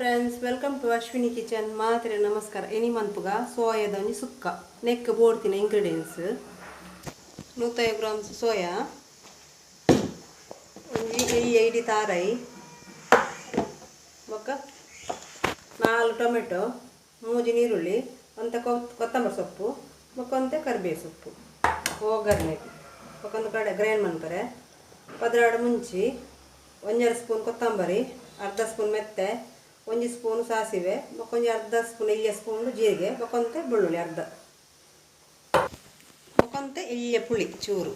Friends, welcome to Ashwini kitchen. ಮಾತ್ರೆ ನಮಸ್ಕಾರ. Any ಮನ್ಪುಗ ಸೋಯಾದ sukka ನೆಕ್ ಬೋಡ್ತಿನ ingredients 150 grams soya, ಒಂಜಿ ಎಳ್ಳಿ ತಾರೈ, ಬೊಕ್ಕ 4 ಟೊಮೆಟೊ, 3 ನೀರುಳ್ಳಿ, ಒಂತೆ ಕೊತ್ತಂಬರಿ ಸೊಪ್ಪು, ಬೊಕ್ಕ ಒಂತೆ ಕರಿಬೇವು ಸೊಪ್ಪು ಒಗ್ಗರಣೆ, ಬೊಕ್ಕೊಂದು ಕಡೆ ಗ್ರೈಂಡ್ ಮನ್ಪರೆ 12 ಮುಂಚಿ, 1.5 ಸ್ಪೂನ್ ಕೊತ್ತಂಬರಿ, ಅರ್ಧ ಸ್ಪೂನ್ ಮೆತ್ತೆ, 1 ಸ್ಪೂನ್ ಸಾಸಿವೆ, ಬೊಕ್ಕೊಂಜಿ ಅರ್ಧ ಸ್ಪೂನ್ ಎಳ್ಯ ಸ್ಪೂನ್ ಜೀರಿಗೆ, ಬೊಕ್ಕೊಂತೆ ಬೆಳ್ಳುಳ್ಳಿ ಅರ್ಧ, ಬೊಕ್ಕೊಂತೆ ಎಳ್ಯ ಪುಳಿ ಚೂರು.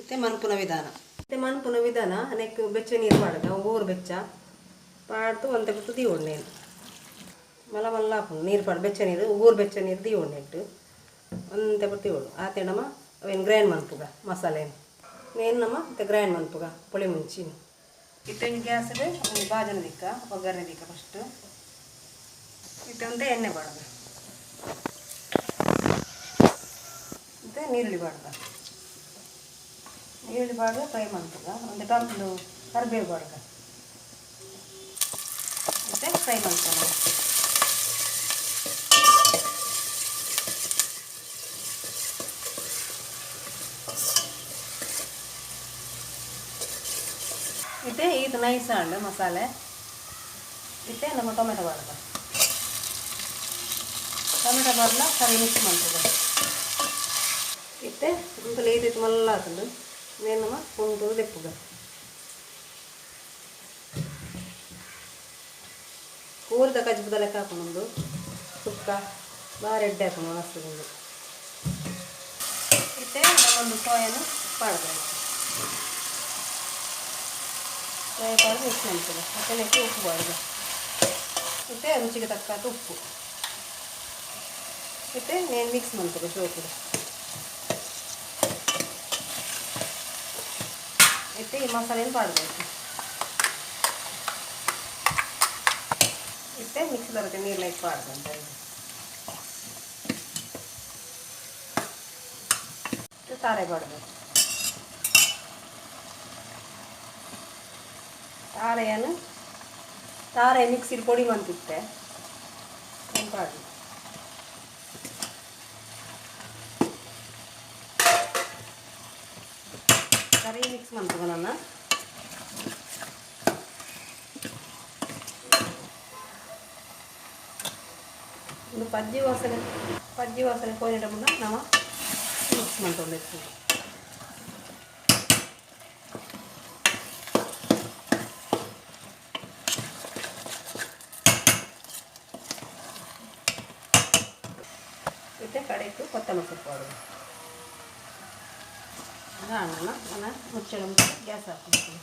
ಇತ್ತೆ ಮನ್ಪುನ ವಿಧಾನ. ಇತ್ತೆ ಮನ್ಪುನ ವಿಧಾನ ನೆಕ್ ಬೆಚ್ಚ ನೀರು ಪಾಡದ ಊರು ಬೆಚ್ಚ ಪಾಡ್ದು ಒಂತೆ ಬಿಟ್ಟು ದೀವೊಂಡು ಮಲ್ಲ ಮಲ್ಲ ಹಾಪುಂಡು ನೀರು ಪಾಡು ಬೆಚ್ಚ ನೀರು ಊರು ಬೆಚ್ಚ ನೀರು ದೀವೊಂಡು ಇಟ್ಟು ಒಂತೆ ಬಿಟ್ಟು ದೀವೊಡು. ಆತೆ ನಮ್ಮ ಅವೇನು ಗ್ರೈಂಡ್ ಮನ್ಪುಗ ಮಸಾಲೆನು ನೇನು ನಮ್ಮ ಮತ್ತೆ ಗ್ರೈಂಡ್ ಮನ್ಪುಗ ಪುಳಿ ಮುಂಚಿ. ಇತ್ತೊಂದು ಗ್ಯಾಸ್ಡ್ ಒಂದು ಬಾಜನ ದಿಕ್ಕ ಒಗ್ಗರಣೆ ದಿಕ್ಕ ಫಸ್ಟ್ ಇತ್ತೊಂದು ಎಣ್ಣೆ ಬಾಡದ, ಮತ್ತೆ ನೀರುಳ್ಳಿ ಬಾಡದ, ನೀರುಳ್ಳಿ ಬಾಡ್ದು ಫ್ರೈ ಮಾಡ್ತದ, ಒಂದು ಟೊಮೆಟೊ ಕರಿಬೇವು ಬಾಡ್ದ ಮತ್ತೆ ಫ್ರೈ ಮಾಡ್ತಾನೆ. ಇತ್ತೆ ಇದು ನೈಸ್ ಆಂಡ್ ಮಸಾಲೆ. ಇತ್ತೆ ನಮ್ಮ ಟೊಮೆಟೊ ಬಾಡ್ದ, ಟೊಮೆಟೊ ಬಾಡ್ಲ ಸರಿ ಮಿಕ್ಸ್ ಮಾಡ್ತದೆ. ಇತ್ತೆ ಒಂದು ಲೇಟ್ ಮಲ್ಲ ಆತಂದು ನೇನು ನಮ್ಮ ಪುಂಡು ದೆಪ್ಪುಗ ಕೂರಿದ ಕಜ್ಬುದ ಲೆಕ್ಕ ಹಾಕೊಂಡು ಸುಕ್ಕ ಬಾರಿ ಎಡ್ಡೆ ಹಾಕೊಂಡು ಮಸ್ತ್. ಇತ್ತೆ ನಮ್ಮೊಂದು ಸೋಯನ್ನು ಪಾಡ್ಬೇಕು, ಸೋಯಾ ಪಾಡ್ದು ಮಿಕ್ಸ್ ಮಾಡ್ತದೆ. ಮತ್ತೆ ನೆಕ್ಕೆ ಉಪ್ಪು ಬಾರ್ದು, ಮತ್ತು ರುಚಿಗೆ ತಕ್ಕಂಥ ಉಪ್ಪು ಮತ್ತು ನೇನು ಮಿಕ್ಸ್ ಮಾಡ್ತದೆ ಶೋಕುಡು. ಮತ್ತು ಈ ಮಸಾಲೆಯನ್ನು ಪಾಡಬೇಕು. ಮತ್ತು ಮಿಕ್ಸ್ ಬರುತ್ತೆ ನೀರು ಲೈಕ್ ಪಾಡ್ದು ತಾರೆ ಪಾಡಬೇಕು. ತಾರೆಯನ್ನು ತಾರೆ ಮಿಕ್ಸಿಲಿ ಪೊಡಿ ಮಂತಿತ್ತೆ ಪಾಡು. ಸರಿ ಮಿಕ್ಸ್ ಮಾಡ್ತದೆ ನನ್ನ. ಒಂದು ಪಜ್ಜಿ ವಾಸನೆ ಪಜ್ಜಿ ವಾಸನೆ ಕೋನಿಡ ನಾವು ಮಿಕ್ಸ್ ಮಾಡ್ಕೊಂಡಿರ್ತೀವಿ. ಮತ್ತು ಕಡೆಗೆ ಕೊತ್ತಂಬರಿ ಸೊಪ್ಪು ಮಾಡೋದು ಅಣ್ಣ ನಾನು ಮುಚ್ಚಳ ಗ್ಯಾಸ್ ಹಾಕ್ತೀನಿ.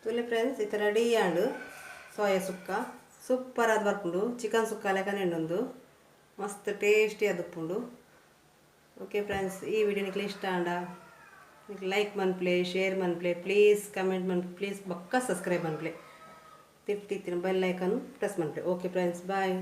ತುಲೆ ಫ್ರೆಂಡ್ಸ್, ಇತ್ತ ರೆಡಿ ಆಂಡು ಸೋಯಾ ಸುಕ್ಕ ಸೂಪರ್ ಆದ್ ಬರ್ಪುಂಡು. ಚಿಕನ್ ಸುಕ್ಕ ಲೆಕ್ಕನೆ ಉಂಡು, ಮಸ್ತ್ ಟೇಸ್ಟಿ ಆದುಪ್ಪುಂಡು. ಓಕೆ ಫ್ರೆಂಡ್ಸ್, ಈ ವಿಡಿಯೋ ನಿಕ್ಲೆ ಇಷ್ಟ ಆಂಡ ನಿಕ್ ಲೈಕ್ ಮನ್ಪ್ಲೆ, ಶೇರ್ ಮನ್ಪ್ಲೆ, ಪ್ಲೀಸ್ ಕಮೆಂಟ್ ಮನ್, ಪ್ಲೀಸ್ ಬಕ್ಕ ಸಬ್ಸ್ಕ್ರೈಬ್ ಮನ್ಪ್ಲೆ, ತಿರ್ತಿತ್ತಿನ ಬೆಲ್ ಐಕನ್ ಪ್ರೆಸ್ ಮನ್ಪ್ಲೆ. Okay friends, bye.